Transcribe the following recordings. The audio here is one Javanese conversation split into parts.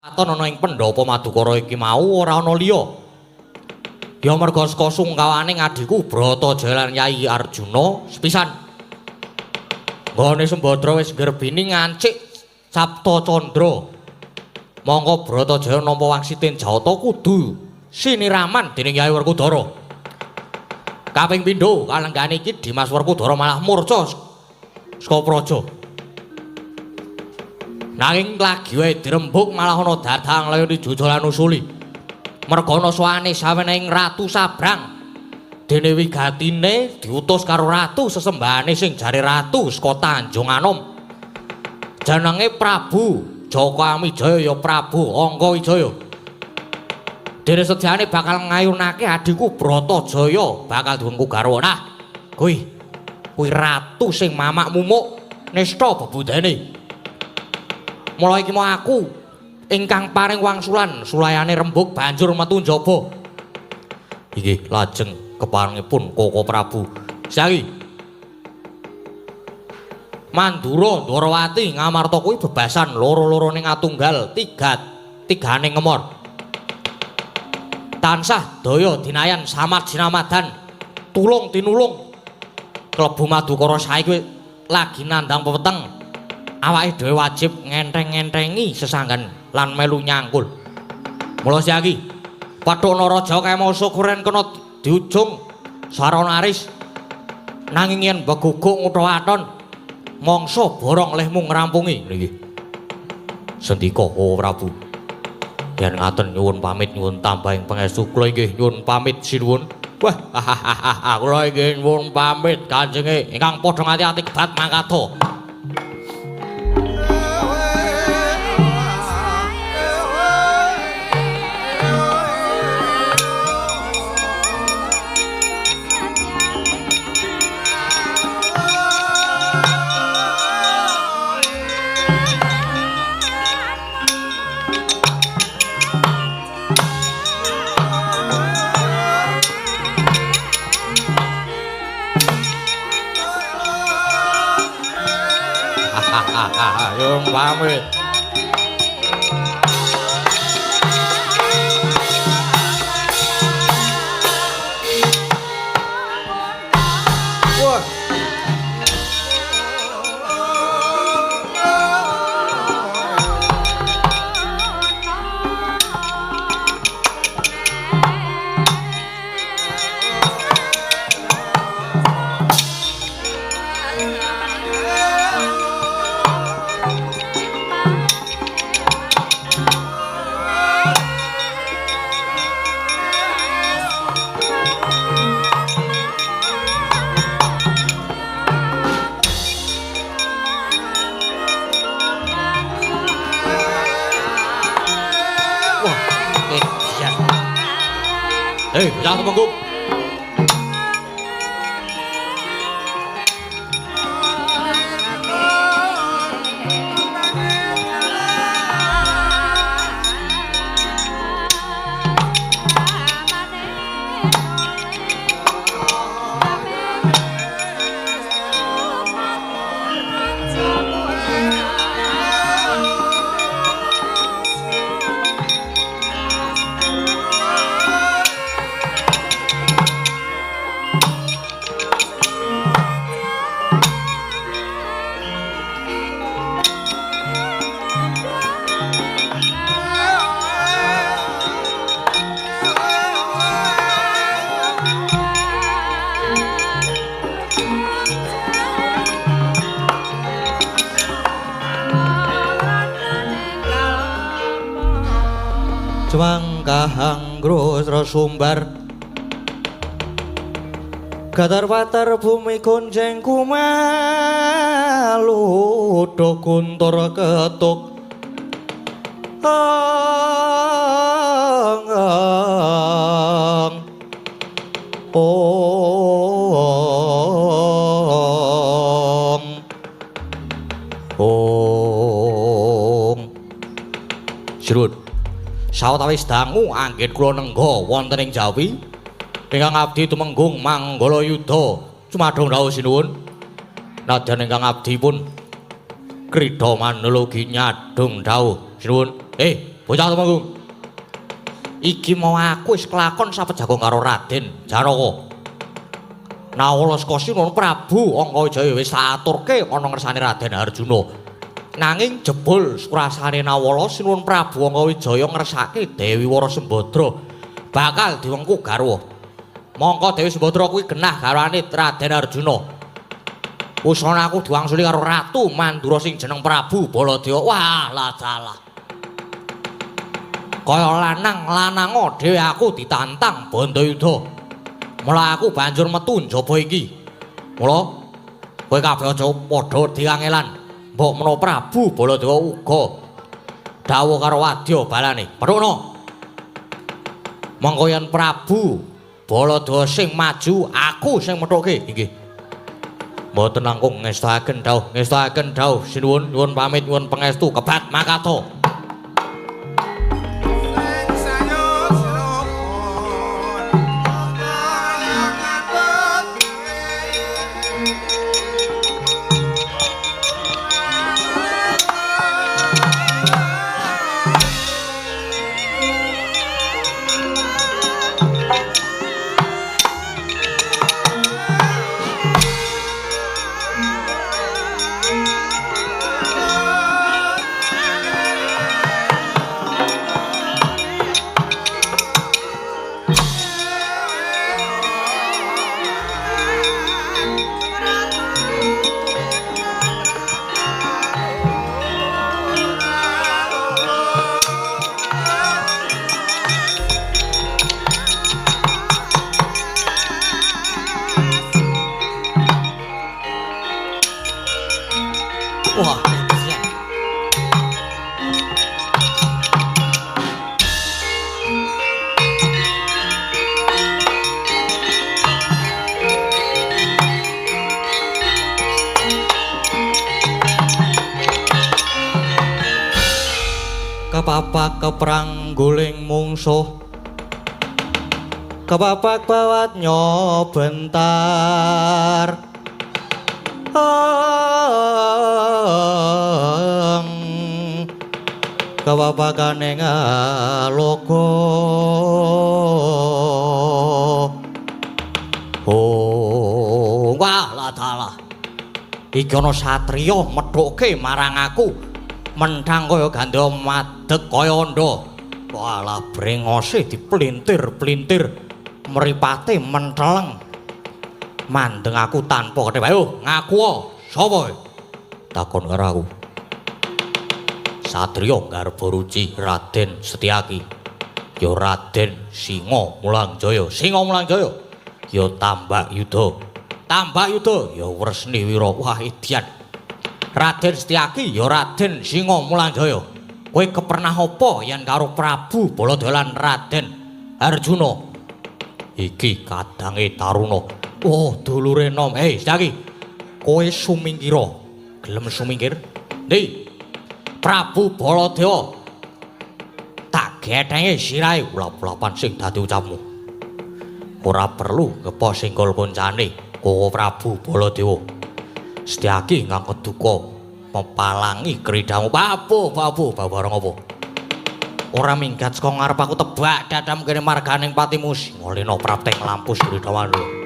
Katon ana ing pendhapa Madukara iki mau ora ana liya. Ya merga saka sungkawane adhiku Bratajaya lan Yai Arjuna sepisan. Nggone Sembadra wis nggerbini ngancik Sapta Candra. Mongko Bratajaya nampa wangsitin jawata kudu siniraman dening Yai Werkudara. Kaping pindho kalenggane iki Dimas Werkudara malah murca saka praja. Nanging lagi wae dirembug malah ana dadang layon dijujulan lan usuli. Merga ana sowane saweneing Ratu Sabrang. Dene wigatine diutus karo ratu sesembahane sing jare ratu saka Tanjung Anom. Jenenge Prabu Jaka Wijaya ya Prabu Angka Wijaya. Dene sejane bakal ngayunake adhiku Bratajaya bakal diwengku garwa. Nah, kuwi ratu sing mamak mumuk nista bebudene. Mula iki mau aku ingkang paring wangsulan sulayane rembug banjur metu njaba. Inggih, lajeng keparengipun Koko Prabu. Saiki Mandura Ndorowati Ngamarta kuwi bebasan loro-lorone ngatunggal tigane ngemor. Tansah daya dinayan samad sinamadan tulung tinulung. Klebu Madukara saiki lagi nandhang pepeteng. Awake dhewe wajib ngenteng-ngentengi sesanggan lan melu nyangkul. Mula saiki Pathuk Naraja kae mau syukuran kena diujung sarana aris. Nanging yen beguguk ngutha waton mangsa borong lehmu ngrampungi niki. Sendika oh Prabu. Yen ngaten nyuwun pamit nyuwun tambahing pangestu kula inggih nyuwun pamit sinuwun. Wah, kula inggih nyuwun pamit kanjenge ingkang padha ngati-ati kebat mangkatha. Yung pamit. Wah. Hei, bocah tumenggung. Sumbar Gatar patar bumi gonjeng kumalu do guntur ketuk ang ang ong ong. Sirun sawetawis dangu anggen kula nengga wonten ing Jawi ingkang abdi tumenggung Manggala Yuda cumadung rawuh sinuwun. Nadyan ingkang abdi pun krida manulogi nyadung dawuh sinuwun. Bocah Tumenggung. Iki mau aku wis kelakon sapejago karo Raden Janaka. Nawala saka Sinuwun Prabu Angkawijaya wis tak aturke ana ngersane Raden Arjuna. Nanging jebul surasane Nawala Sinuwun Prabu Angkawijaya ngersake Dewi Wara Sembadra bakal diwengku garwa. Mongko Dewi Sembadra kuwi genah garwane Raden Arjuna. Usana aku diwangsuli karo Ratu Mandura sing jeneng Prabu Baladewa. Wah, lah dalah. Kaya lanang lanango dhewe aku ditantang Bandayuda. Mula aku banjur metu njaba iki. Mula kowe kabeh aja padha diangelan. Mbok menawa Prabu Baladewa uga dawuh karo wadya balane. Perukno. Mongko yen Prabu Baladewa sing maju, aku sing methuke. Inggih. Mboten langkung ngestakaken dawuh, ngestakaken dawuh. Sinuwun, nyuwun pamit, nyuwun pangestu kebat makato. Wah, siap. Kepapak keprang guling mungsuh, kepapak bawat nyobentar. Kepapakane ngaloka. Oh, wah lah dalah. Iki ana satriya methuke marang aku. Menthang kaya gandha madeg kaya andha. Walah brengose diplintir-plintir, mripate menteleng. Mandeng aku tanpa ketep. Ayo ngaku sapa? Takon karo aku. Satriya Garba Ruci Raden Setyaki. Ya Raden Singa Mulangjaya. Singa Mulangjaya. Ya Tambak Yuda. Tambak Yuda ya Wresni Wira. Wah edian. Raden Setyaki ya Raden Singa Mulanjaya. Kowe kepernah apa yen karo Prabu Baladewa lan Raden Arjuna? Iki kadange Taruna. Oh, dulure nom. Hei, Setyaki. Kowe sumingkira. Gelem sumingkir? Ndi? Prabu Baladewa. Tak gethenge sirahe ulap-ulapan sing dadi ucapmu. Ora perlu ngepo singgol koncane Koko Prabu Baladewa. Setyaki ingkang keduka mepalangi kridamu. Babu, babu, babareng apa? Ora minggat saka ngarep aku tebak dadam kene marganing patimu. Singolena prapteng lampus kridawan. Oh.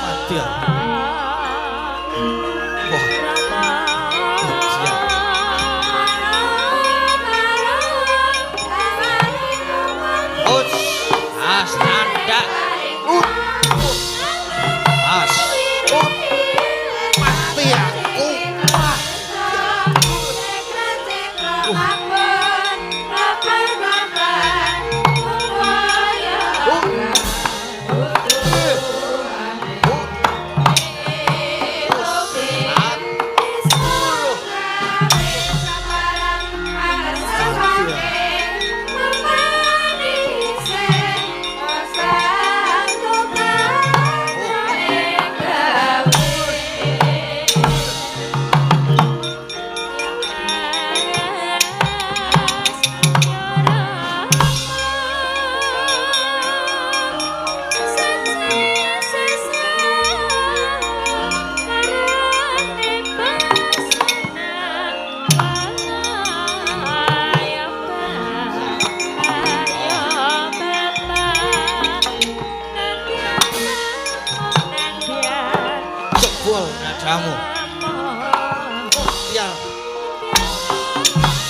Mati aku. Wah. Siap. Us, as nanda. As. Mati aku. Wah. Jebol nadamu. Ya.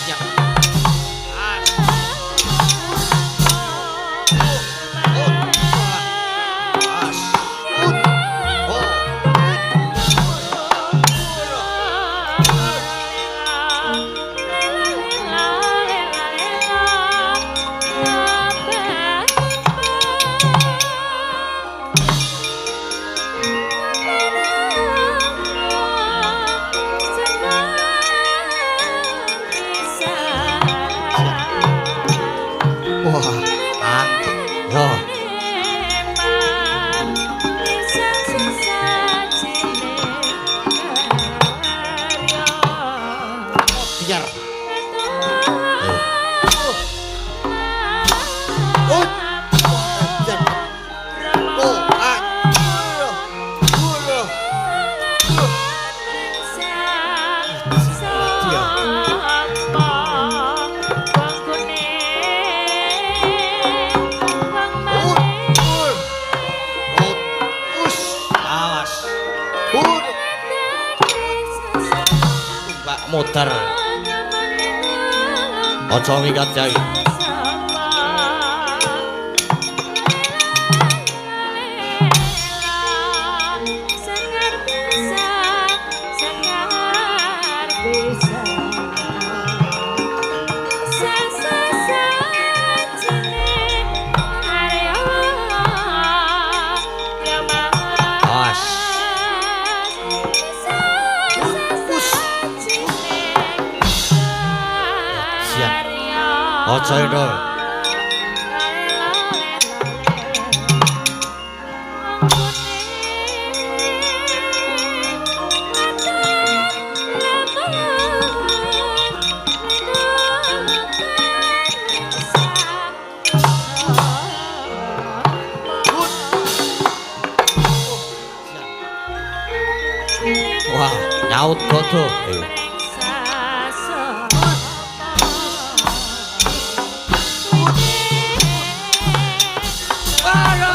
Ya. As. Oh. Wah. Ang. Yo. Biar. Oh. Biar. Oh. Ah. Oh. Us. Awas. Mbak muter. Aja minggat yai. Awas. Siap. Aja itu. Wah, nyaut godo. Ayo.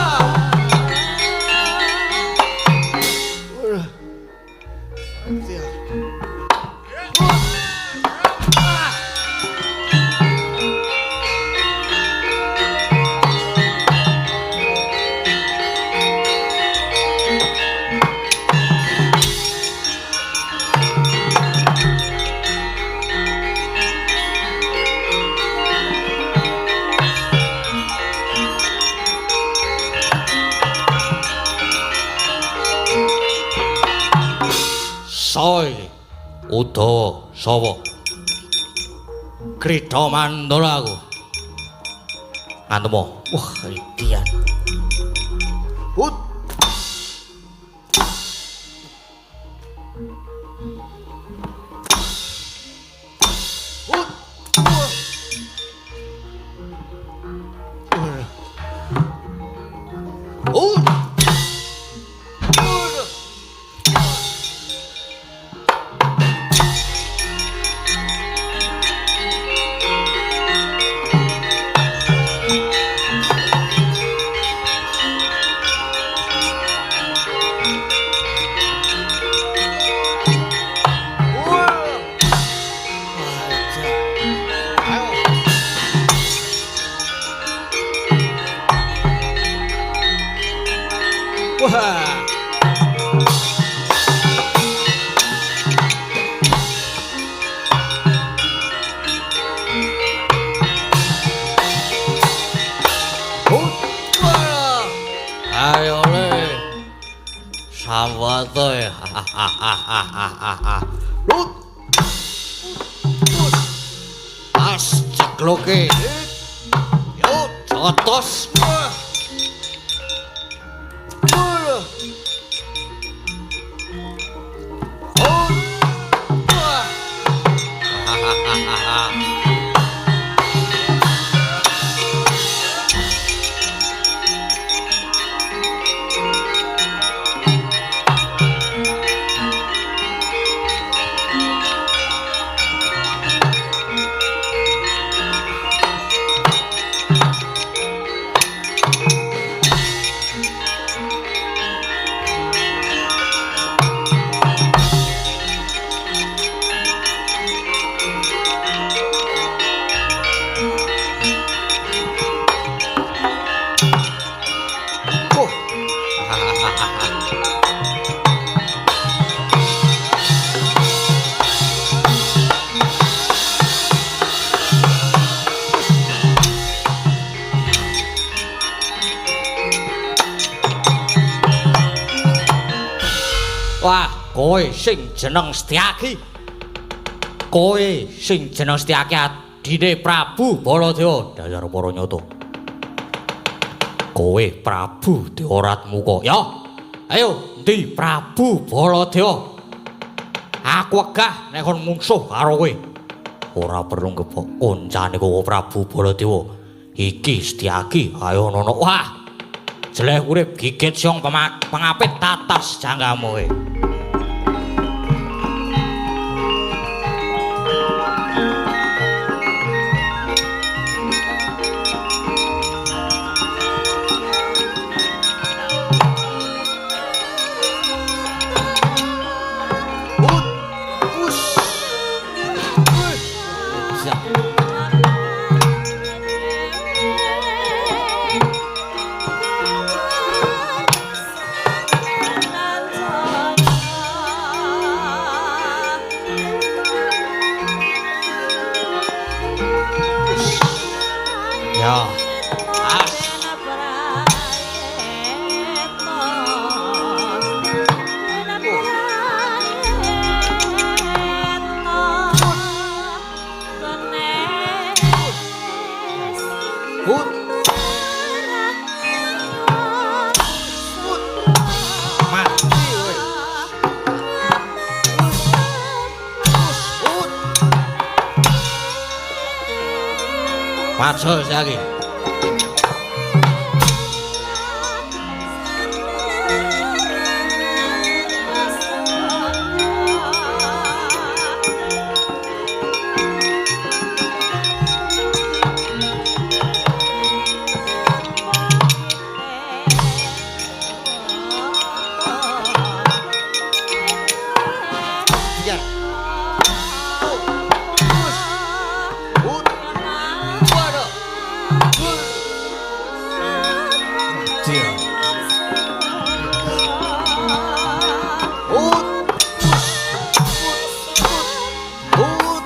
Soy Udawa Sawa. Krida mandala aku. Ngantemo. Wah, idian. Hut. Hut. Hut. Botoe. Hut. As cekloke. Yo. Jotos. Wah. Wah. Hut. Wah. Oh. Wah, kowe sing jeneng Setyaki. Kowe sing jeneng Setyaki adine Prabu Baladewa. Dasar para nyata. Kowe Prabu Dewaratmuka. Ya. Ayo, endi Prabu Baladewa? Aku wegah nek kon mungsuh karo kowe. Ora perlu ngebok koncane kowe Prabu Baladewa. Iki Setyaki, ayo nono. Wah. Jeleh urip gigit siong pengapit tatas janggamu kowe. Hut. Us. Wih. Siap. Ya. As. Hut. Hut. Mati kowe. Us. Hut. Maju Setyaki. Biar. Hut. Us. Hut. Waduh. Hut. Dia. Hut. Us. Hut. Hut.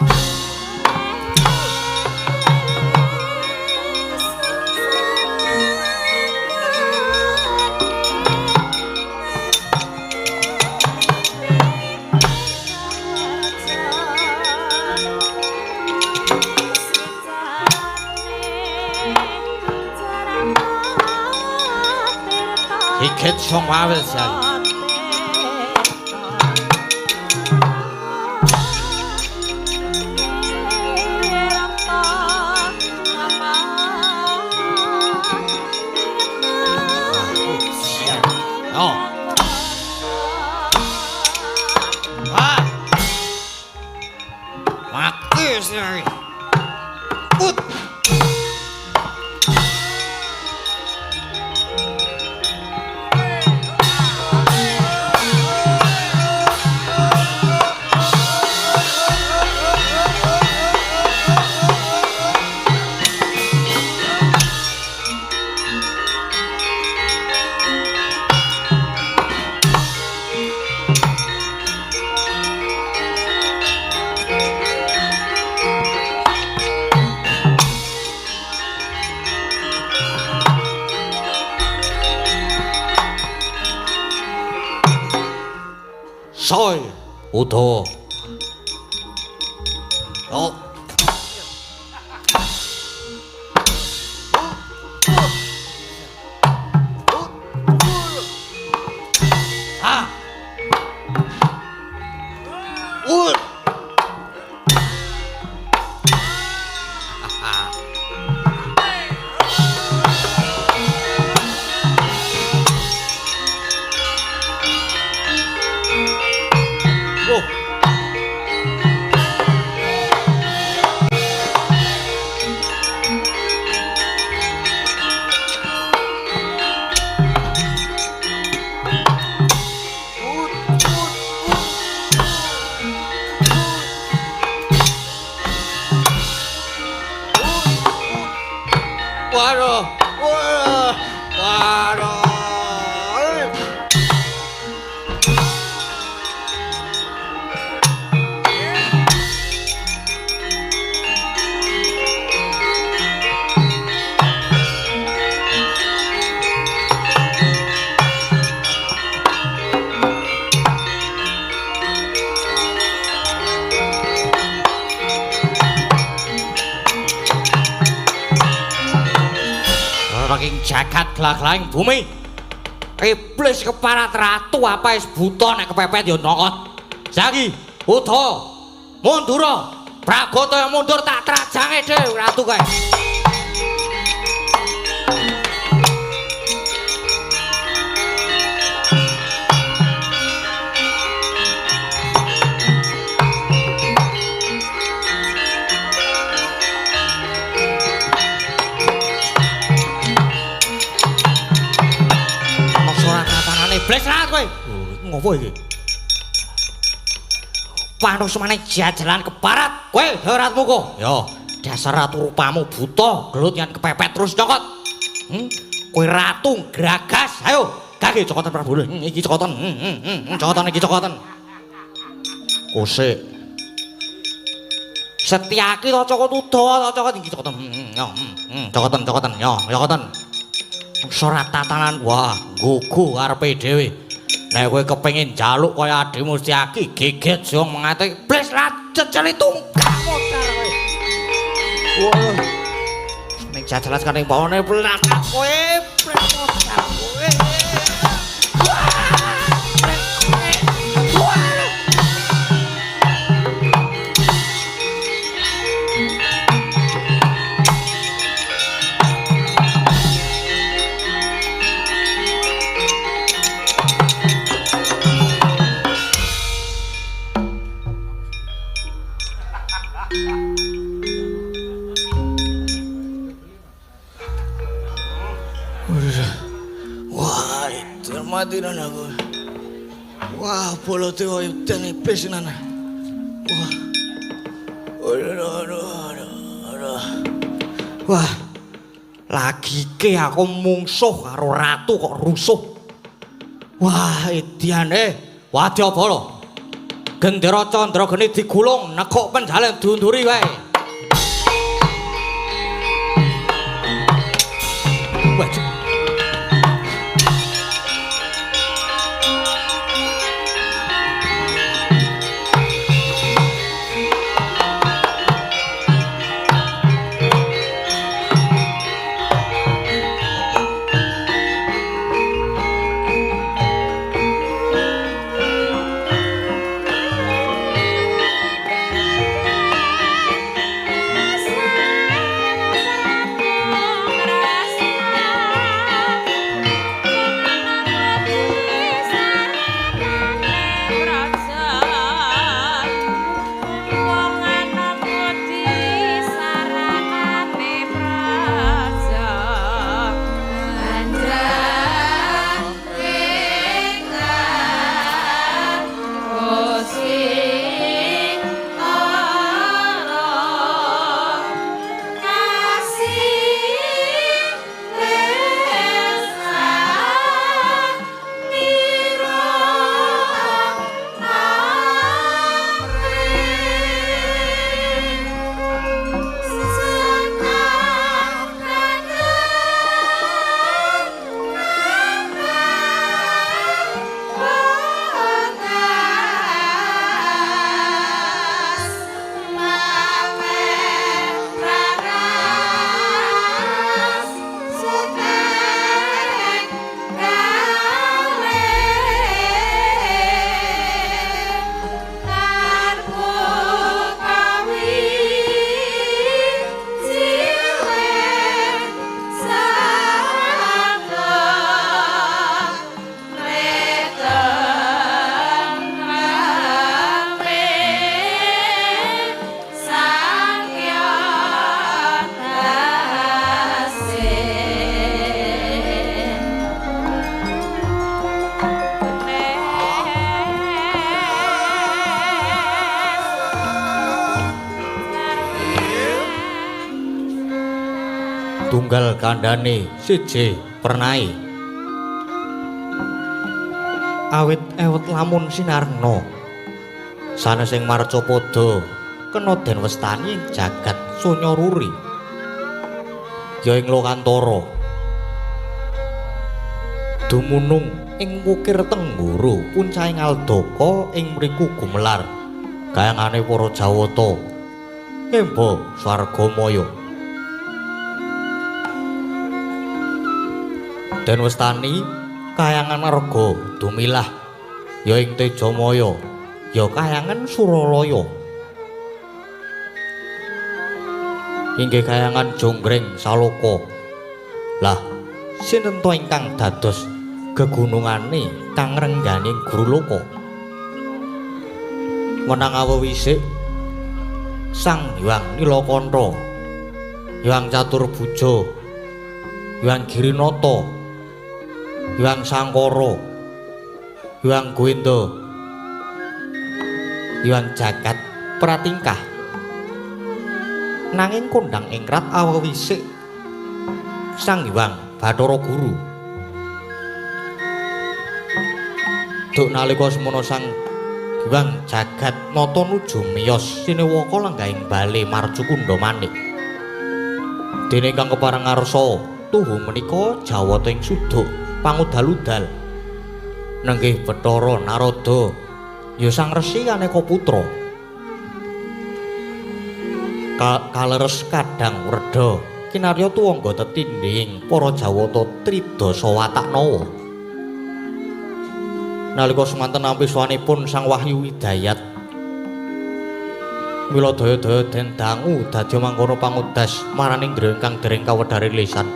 Gigit siong pawil Setyaki. Yo. Wah. Mati Setyaki. Hut. Soy Udawa. Oh. Ah. Ut. Oh. Ut. Ut. Waduh. Wah. Waduh. Saking jagat glaglaing bumi. Iblis keparat ratu apa wis buta nek kepepet ya nokot. Saiki Udawa mundura. Pragata yang mundur tak trajange dhewe ratu kae. Ana suara tatanane iblis rat kowe. Oh, ngopo iki? Panusmane jajalan keparat kowe Ratmu kok. Ya, dasar ratu rupamu buta, gelut yen kepepet terus cokot. Kowe ratu gragas. Ayo, gage cokotan Prabu. Iki cokotan. Cokotan iki cokotan. Kosek. Setyaki to cokot Udawa to cokot iki cokotan. Yo, cokotan cokotan. Yo, cokotan. Surat tatanan wah, gugu karepe dhewe. Nek kowe kepengin njaluk kaya adhimu Setyaki, geget jong mengate blis ra ceceli tungkak modar kowe. Wah. Ning jajalan kaning pawone plakat kowe, blis modar kowe. Wah, blis kowe. Wah. Wah, itu mati nan aku. Wah, bolote koyo edan iblis nan. Wah. Aduh, aduh, aduh, aduh. Wah. Lagi ke aku mungsuh karo ratu kok rusuh. Wah, ediane wadyabala. Gendera Candrageni digulung nekuk penjalen diunduri wae. Wah, Sang Prabu Ngrasna. Tunggal kandhane siji pernahe. Awit ewet lamun sinarna. Sanes ing marcapada kena den westani ing jagat sonya ruri. Ya ing lokantara. Dumunung ing wukir Tenggara puncahing Aldaka ing mriku gumelar kayangane para Jawata. Emba swargamaya. Den westani kayangan Arga dumilah ya ing Tejamaya ya kayangan Suralaya. Inggih kayangan Jonggring Saloka. Lah sinten to ingkang dados gegunungane kang ngrenggani Guru Loka? Menang awewisik Sang Hyang Nilakantha, Hyang Caturbuja, Hyang Girinata, Hyang Sangkara, Hyang Govinda, Hyang Jagat Pratingkah. Nanging kondhang ing rat awewisik Sang Hyang Bathara Guru. Duk nalika semono Sang Hyang Jagat Nata nuju miyos sinewaka lenggahing bale Marcukundha manik. Dene ingkang kepareng ngarsa tuhu menika Jawata ing suduk pangudal-udal. Nenggih Bathara Narada ya Sang Resi aneka putra. Kaleres kadang wredha kinarya tuwangga tetindhing para Jawata tridasa watak nawa. Nalika semanten nampi swanipun Sang Wahyu Hidayat, mila daya-daya den dangu dadi mangkono pangudas maraning griya ingkang dereng kawedharing lisan.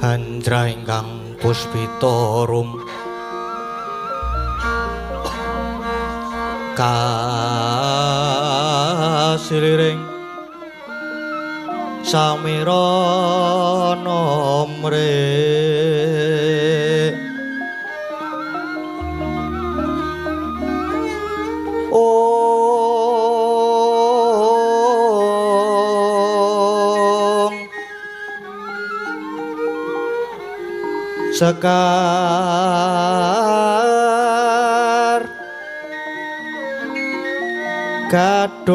Hanjra ingkang puspita rum kasiliring samirana mrih Om Sekar Gadung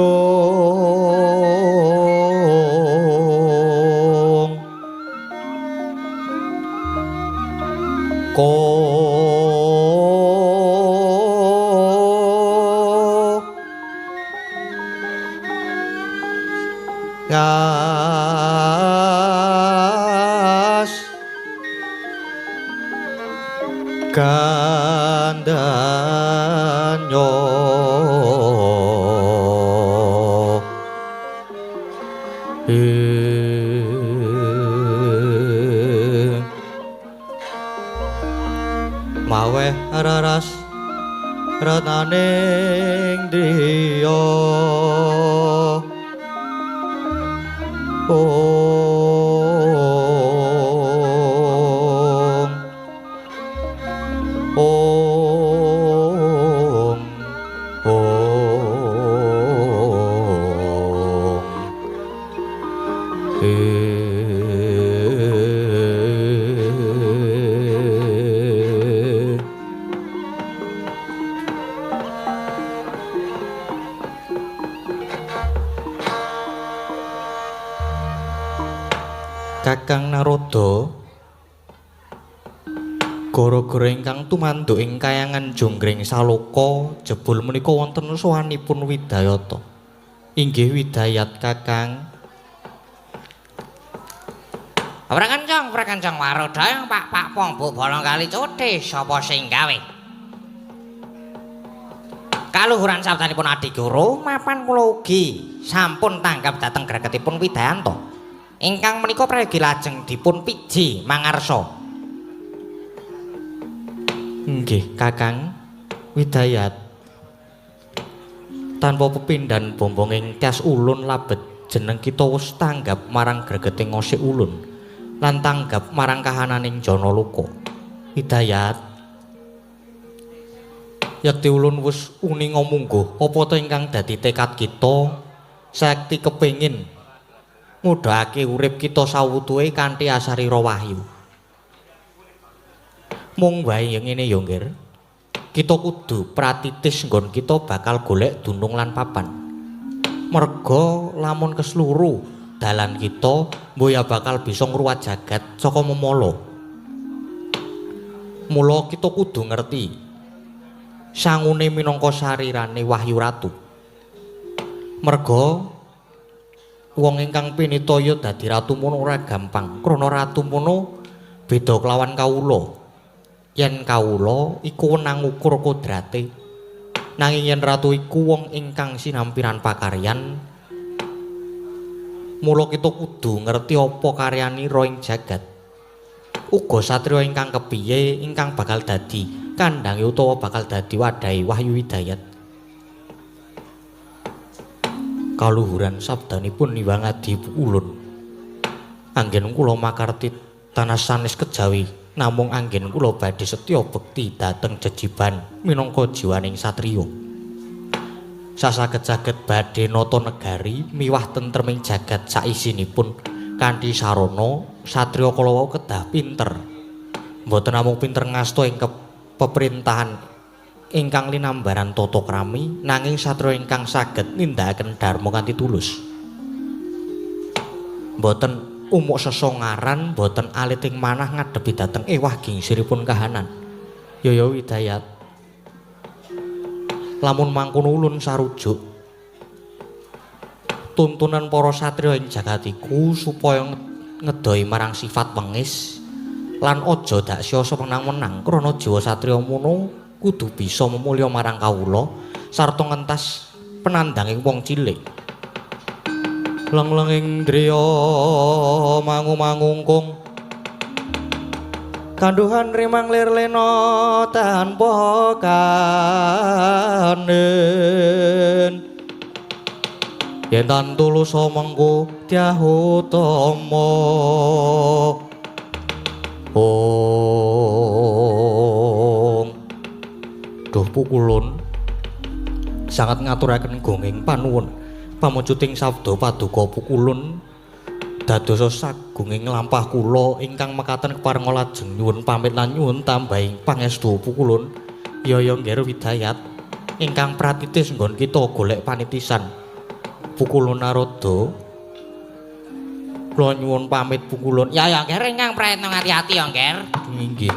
Gas gandanyo maweh raras rataning driya ong ong ong Kakang Narada, gara-gara ingkang tumanduk ing kayangan Jonggring Saloka jebul menika wonten sowanipun Widayata. Inggih Widayat Kakang. Prakancang prakancang warodha Pak Pak Pong Bu Bolong Kali Cothe sapa sing gawe? Kaluhuran sabdanipun Adiguru mapan kula ugi sampun tanggap dhateng gregetipun Widayanta. Ingkang menika prayogi lajeng dipun piji mangarsa. Nggih Kakang Widayat. Tanpa pepindhan bombonging tyas ulun labet jeneng kita wis tanggap marang gregete ngosik ulun lan tanggap marang kahananing Janaloka. Widayat, yekti ulun wis uninga mungguh apa ta ingkang dadi tekad kita sakti kepengin ngudhake urip kita sawutuhe kanthi asarira wahyu. Mung wae yen ngene ya, Nggir. Kita kudu pratitis nggon kita bakal golek dunung lan papan. Merga lamun kesluru dalan kita mboya bakal bisa ngruwat jagat saka memala. Mula kita kudu ngerti sangune minangka sarirane Wahyu Ratu. Merga wong ingkang pinitaya dadi ratu mono ora gampang, krana ratu mono beda kelawan kawula. Yen kawula iku wenang ngukur kodrate, nanging yen ratu iku wong ingkang sinampiran pakaryan. Mula kita kudu ngerti apa karyanira ing jagat. Uga satriya ingkang kepiye ingkang bakal dadi kandhange utawa bakal dadi wadhahe Wahyu Hidayat. Kaluhuran sabdanipun Hyang Adi ulun. Anggen kula makarti tanah sanes kejawi, namung anggen kula badhe setya bekti dhateng jejiban minangka jiwaning satriya. Sasaged-saged badhe nata negari miwah tentreming jagat saisinipun kanthi sarana satriya kala wau kedah pinter. Mboten namung pinter ngasta ing peperintahan ingkang linambaran tata krami, nanging satriya ingkang saged nindakaken dharma kanthi tulus. Mboten umuk sesongaran, mboten alit ing manah ngadepi dhateng ewah gingsiripun kahanan. Yaya Widayat, lamun mangkono ulun sarujuk tuntunan para satriya ing jagat iku supaya ngedoi marang sifat wengis lan aja dak siasa menang-menang, krana jiwa satriya mono kudu bisa memulya marang kawula sarta ngentas penandanging wong cilik. Lenglenging driya mangu-mangungkung kanduhan rimang lir lena tanpa kanen. Yen tan tulus mengko dyahutama. Ong duh pukulun sangat ngaturaken gonging panuwun pamujuting sabda paduka pukulun dadosa sagunging lampah kula ingkang mekaten keparenga lajeng nyuwun pamit lan nyuwun tambahing pangestu pukulun. Yaya Nggir Widayat ingkang pratitis nggon kita golek panitisan. Pukulun Narada kula nyuwun pamit pukulun. Ya ya Nggir ingkang prayitna ngati-ati ya Nggir. Inggih.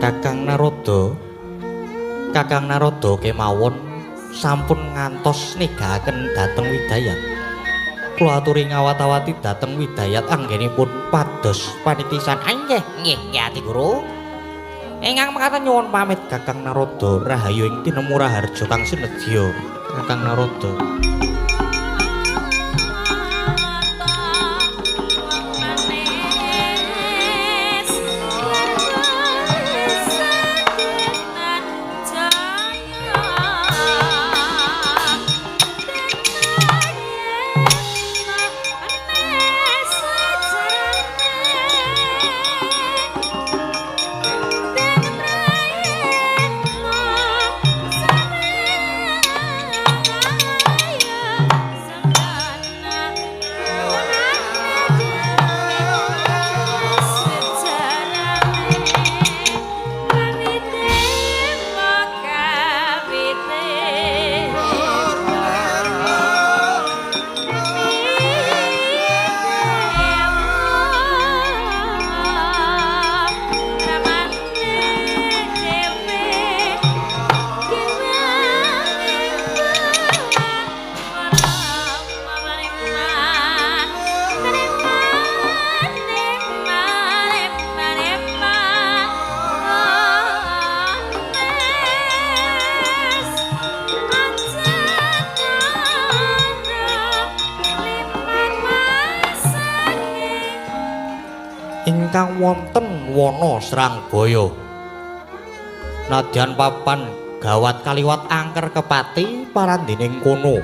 Kakang Narada, Kakang Narada kemawon sampun ngantos negaken dhateng Widayat. Kula aturi ngawat-awati dhateng Widayat anggenipun pados panitisan. Nggih, nggih, nggih Adi Guru. Ingkang mekaten nyuwun pamit Kakang Narada, rahayu ing tinemu raharja kang sinedya Kakang Narada. Ingkang wonten wana Srangbaya. Nadyan papan gawat kaliwat angker kepati parandining kono.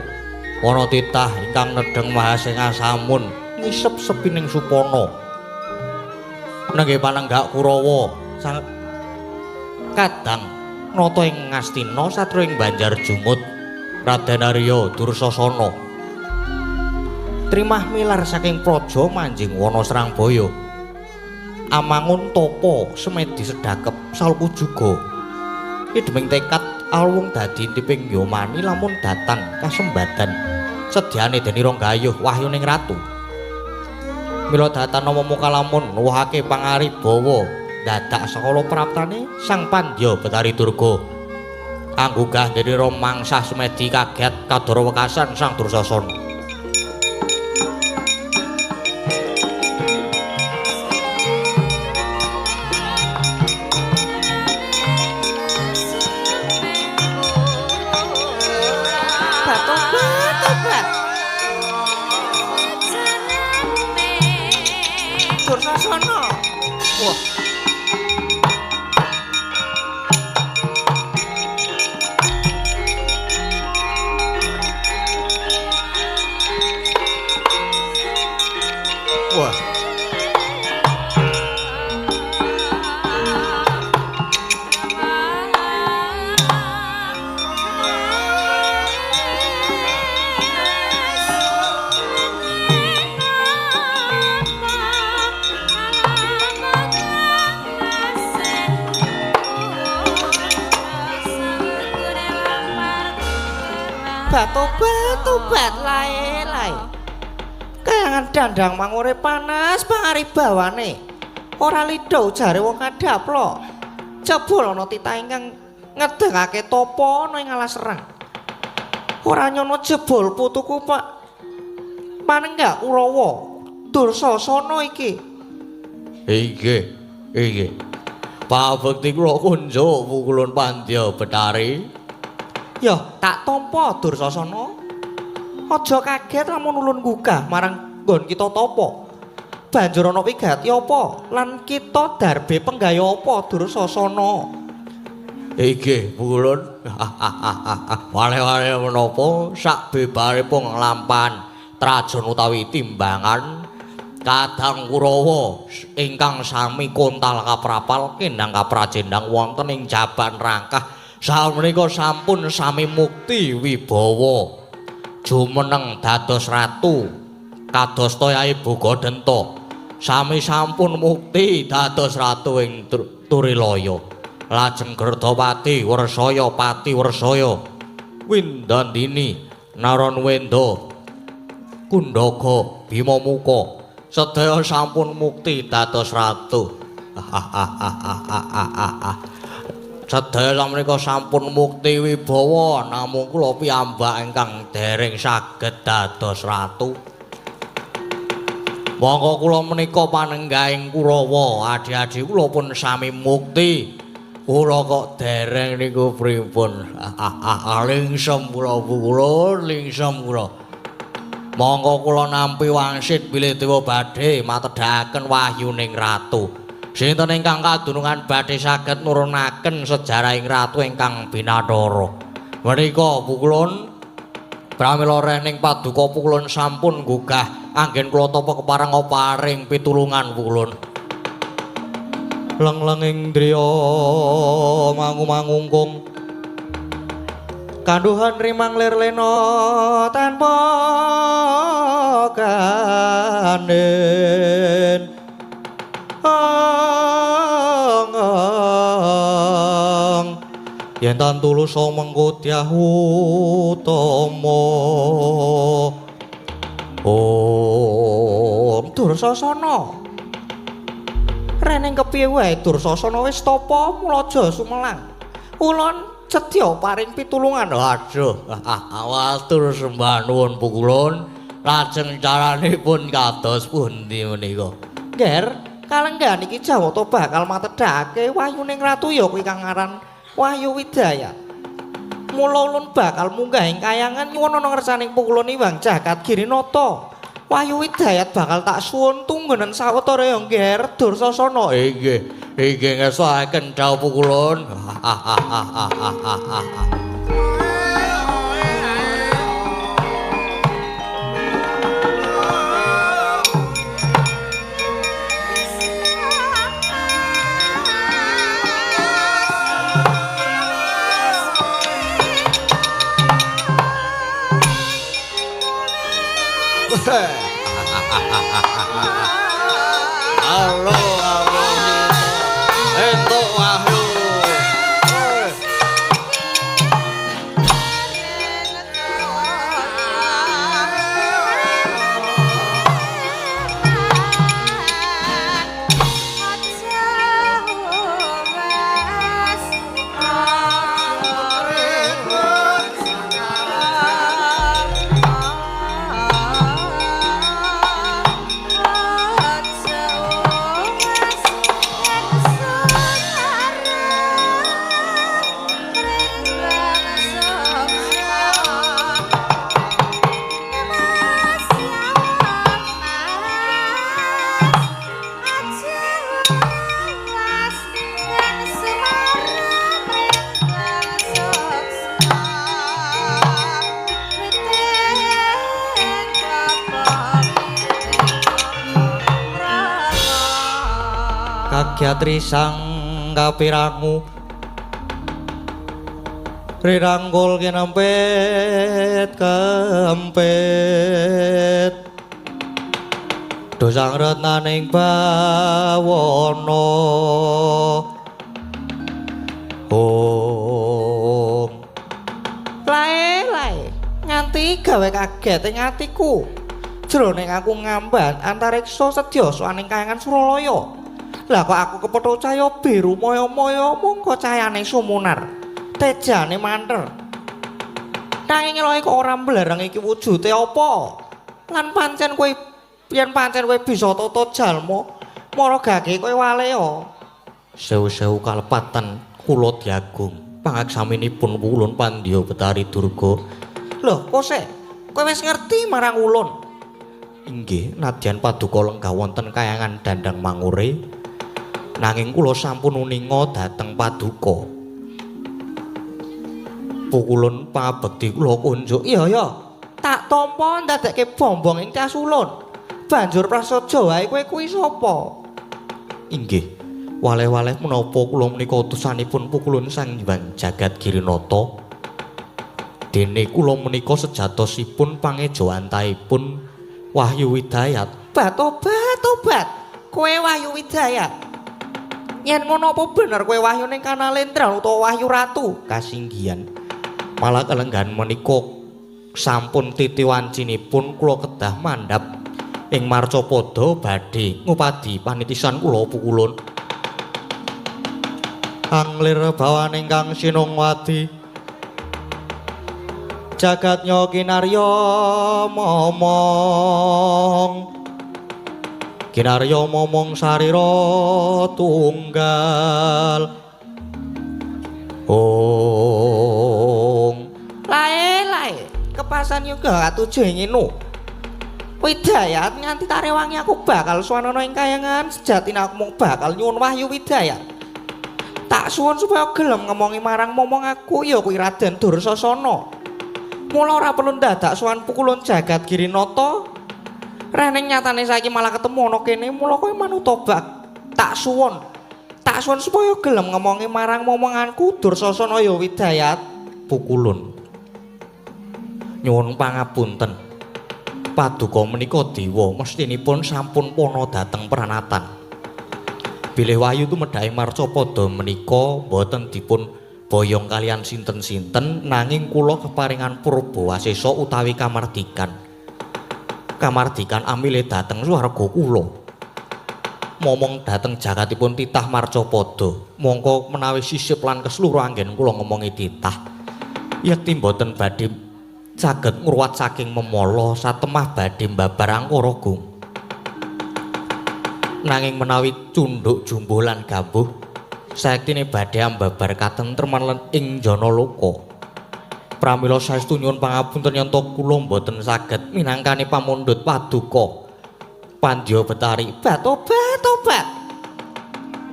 Ana titah ingkang nedheng Mahasenga samun ngisep sepining supana. Nenggih panenggak Kurawa sang kadang nata ing Ngastina satru ing Banjar Jumut Raden Arya Dursasana. Trimah milar saking praja manjing wana Srangbaya. Amangun tapa semedi sedakep salku juga. Ideming tekad alwung dadi intiping yomani lamun datan kasembadan sedyane denira gayuh wahyuning ratu. Mila datan nama muka lamun nuwuhake pangaribawa dadak sakala praptane Sang Pandya Betari Durga. Anggugah denira mangsah semedi kaget kadara wekasan Sang Dursasana. Dursasana. Wah. Wah. Tobat, tobat, lae, lae. Kayangan dandang mangure panas pangaribawane. Ora lidho jare wong kadhaplok. Jebul ana titah ingkang ngedegake tapa ana ing alas serang. Ora nyono jebul putuku Pak Panenggak Kurawa Dursasana iki. Inggih, inggih. Pabekti kula kunjuk pukulun Pandya Betari. Ya, tak tampa Dursasana. Aja kaget lamun ulun gugah marang nggon kita tapa. Banjur ana wigati apa lan kita darbe penggaya apa Dursasana? Inggih, pukulun. Wale-wale menapa sak bebaripun nglampahan trajon utawi timbangan Kadang Kurawa ingkang sami kontal kaprapal kendang kaprajendang wonten ing jaban rangkah samenika sampun sami mukti wibawa jumeneng dados ratu kados toyahe Bogodenta sami sampun mukti dados ratu ing Turilaya. Lajeng Gerdapati Wersaya Pati Wersaya Windandini Naranwenda Kundaga Bimamuka sedaya sampun mukti dados ratu. Sedaya menika sampun mukti wibawa, namung kula piyambak ingkang dereng saged dados ratu. Monggo kula menika panenggahing Kurawa, adhi-adhi kula pun sami mukti. Kula kok dereng niku pripun? Lingsem kula kula, lingsem kula. Monggo kula nampi wangsit bilih dewa badhe matedhakaken wahyuning ratu. Sinten ingkang kadunungan badhe saged nurunaken sejarahing ratu ingkang binathara. Menika pukulun pramila rening paduka pukulun sampun gugah anggen kula tapa kepareng paring pitulungan pukulun. Lenglenging driya mangu-mangungkung kanduhan rimang lir lena tanpa gandhen. Yen tan tulus mengko dyah utama. Om Dursasana. Reneng kepiye wae Dursasana wis tapa mulaja sumelang. Ulun sedya paring pitulungan. Aduh, matur sembah nuwun pukulun. Lajeng caranipun kados pundi menika? Nger, kalenggahan iki Jawata bakal matedhake wahyuning ratu ya kuwi kang aran Wahyu Widayat. Mula ulun bakal munggah ing kayangan nyuwun ana ngersaning pukulun Iwang Jagat Girinata. Wahyu Widayat bakal tak suwun tunggunen sawetara ya Nger Dursasana. Inggih, inggih ngersakaken dawuh pukulun. Halo, halo, entuk wahyu. Kagyatri sang kapirangu rirangkul kinempit kempit dosang retnaning bawana. Om Lae lae nganti gawe kaget ing atiku jroning aku ngamban antariksa sedya soaning kayangan Suralaya. Lah kok aku kepethuk cahya biru maya-maya mongko cahayane sumunar tejane manter. Nanging elohe kok ora mblereng iki wujude apa? Lan pancen kowe yen pancen kowe bisa tata jalma mara gage kowe walea. Sewu-sewu kalepatan kula diagung pangaksaminipun ulun Pandya Betari Durga. Lho, kose kowe wis ngerti marang ulun? Inggih, nadyan paduka lenggah wonten kayangan Dandang Mangure, nanging kula sampun uninga dhateng paduka. Pukulun pangabekti kula kunjuk. Iya ya, tak tampa ndadekke bombong ing cas ulun. Banjur prasaja wae kowe kuwi sapa? Inggih, waleh-waleh menapa kula menika utusanipun pukulun Sang Hyang Jagat Girinata. Dene kula menika sejatosipun pangejawantahipun Wahyu Widayat. Bat obat obat, kowe Wahyu Widayat. Yen ngono apa bener kowe wahyu ning Kanalendra utawa Wahyu Ratu? Kasinggihan. Malah kalenggahan menika sampun titiwancinipun kula kedah mandhap ing marcapada badhe ngupadi panitisan kula pukulun. Anglir bawaning kang sinungwadi jagat kinarya momong kinarya momong sarira tunggal. Ong lae lae kepasan yoga katuju ing inu Widayat nganti tarewangi aku bakal suwanana ing kayangan sejatine aku mung bakal nyuwun wahyu Widayat. Tak suwun supaya gelem ngomongi marang momong aku ya kuwi Raden Dursasana. Mula ora perlu ndadak sowan pukulun jagat Girinata. Reneng nyatane saiki malah ketemu ana kene, mula kowe manut tobat. Tak suwun. Tak suwun supaya gelem ngomongi marang momonganku Dursasana ya Widayat. Pukulun. Nyuwun pangapunten. Paduka menika dewa mestinipun sampun pana dhateng pranatan. Bilih wahyu tumedhake marcapada menika boten dipun boyong kalian sinten-sinten nanging kula keparingan purba wasesa utawi kamardikan. Kamardikan amile dhateng swarga kula. Momong dhateng jagatipun titah marcapada. Mongko menawi sisip lan keseluruh anggen kula ngomongi titah. Yekti boten badhe saged ngruwat saking memala satemah badhe mbabar angkara gung. Nanging menawi cundhuk jumbuh lan gambuh sayektine badhe ambabar katentreman lan ing jana loka. Pramila saestu nyuwun pangapunten yen to kula mboten saged minangkani pamundhut paduka Pandya Betari. Tobat tobat.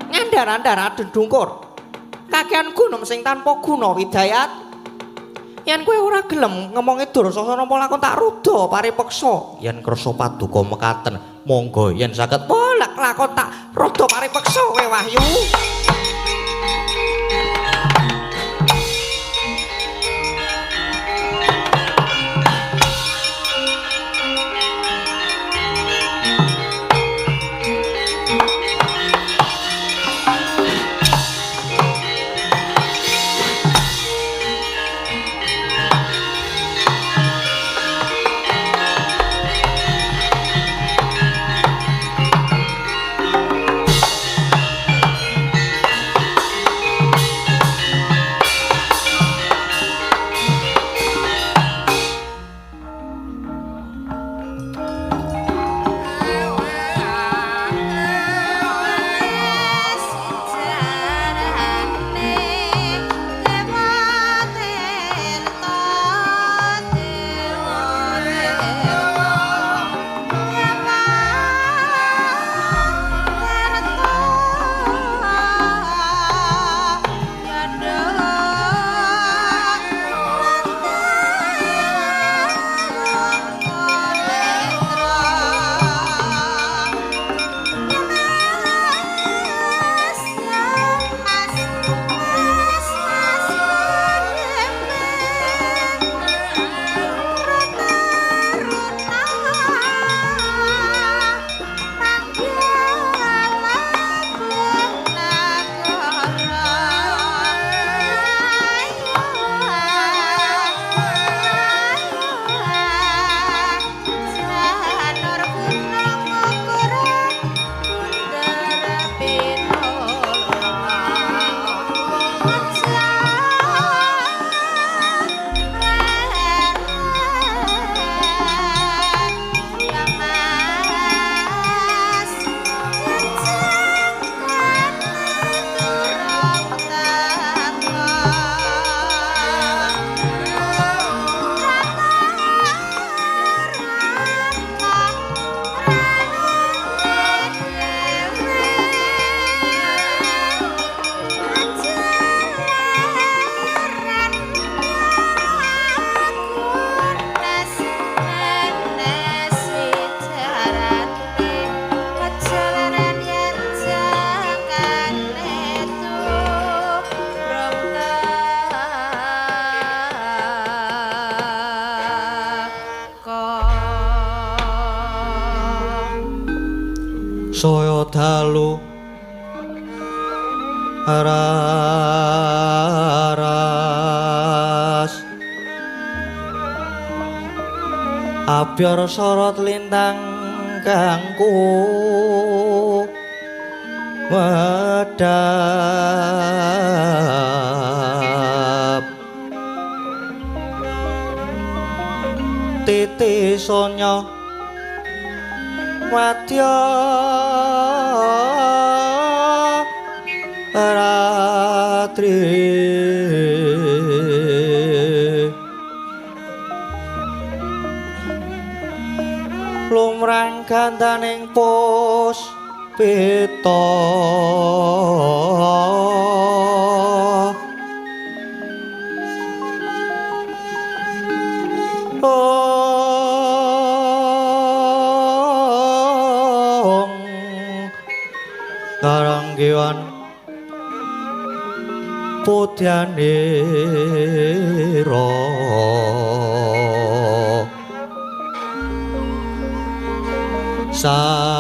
Ngandar-andar dengkur. Kakean gunung sing tanpa guna Widayat. Yen kowe ora gelem ngomongi Dursasana apa lakon tak ruda paripeksa. Yen kersa paduka mekaten, monggo yen saged polak lakon tak ruda paripeksa kowe Wahyu. Saya dalu raras abyar sorot lintang kangku wedal. sonya madya ratri lumrang gandaning puspita karanggiwan putyanira sang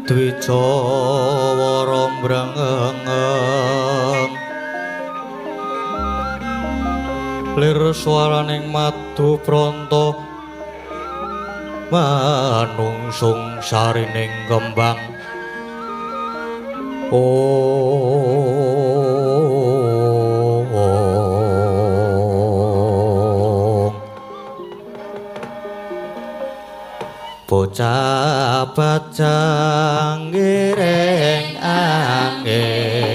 dwijawara mrengeng lir swaraning madu pranta manungsung sarining kembang. Ong bocah bajang ngiring angin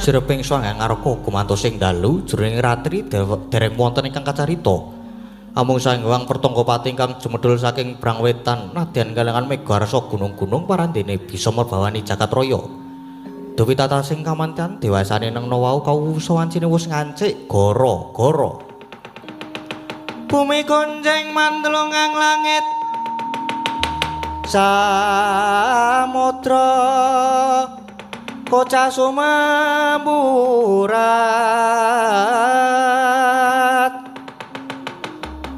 sireping swangga ngarka gumantos ing dalu jroning ratri dereng wonten ingkang kacarita. Amung Sang Hyang Pertangga-pati ingkang jumedhul saking Brangwetan nadyan kalangan mega arsa gunung-gunung parandene bisa merbawani jagat raya. Dewi tatasing kamantian dewasane nengna wau kawusa wancine wis ngancik gara-gara. Bumi gonjeng mandelungang langit samudra kocah sumemurat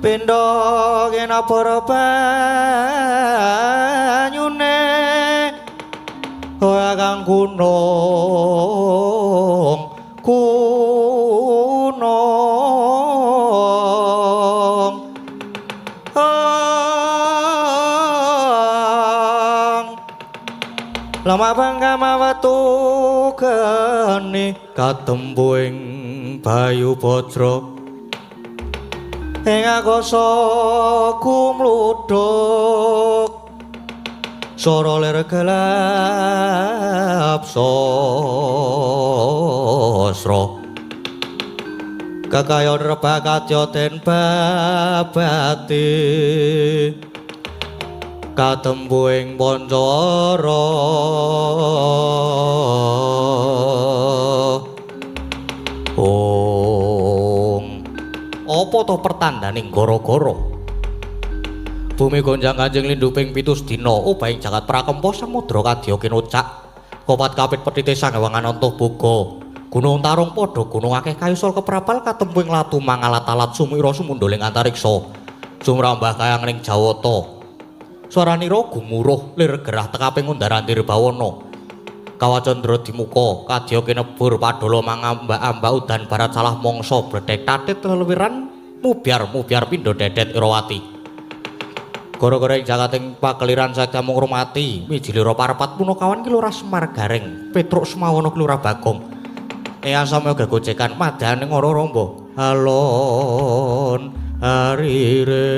pindha kena para banyune kaya kang gunung gunung lemah bangga watu geni katembu ing Bayu Bajra ing akasa kumludhuk swara lir gelap sasra kekayon rebah kadya den babati katembu ing Pancara. Ong apa to pertandane gara-gara bumi gonjang kanjeng lindu ping 7 dina obahing jagat prakempa samudra kadya kinocak kopat kapit petite Sang Hyang Ananta Boga gunung tarung padha gunung akeh kayu sol keprapal katembu ing latu mangalat-alat sumira sumundhuling antariksa sumrambah kayang ning Jawata swaranira gumuruh lir gerah tekaping undar-andir bawana kawacandra dimuka kadya kinebur padala mangambak-ambak udan barat salah mangsa bledhek tatit lelewiran mubyar-mubyar pindha dedet Irawati gara-gara ing jagating pakeliran saged mung rumati mijilira parapat punakawan ki Lurah Semar Gareng Petruk Semawana ki Lurah Bagong eyang samya gegojekan madane ngara ramba alon arire.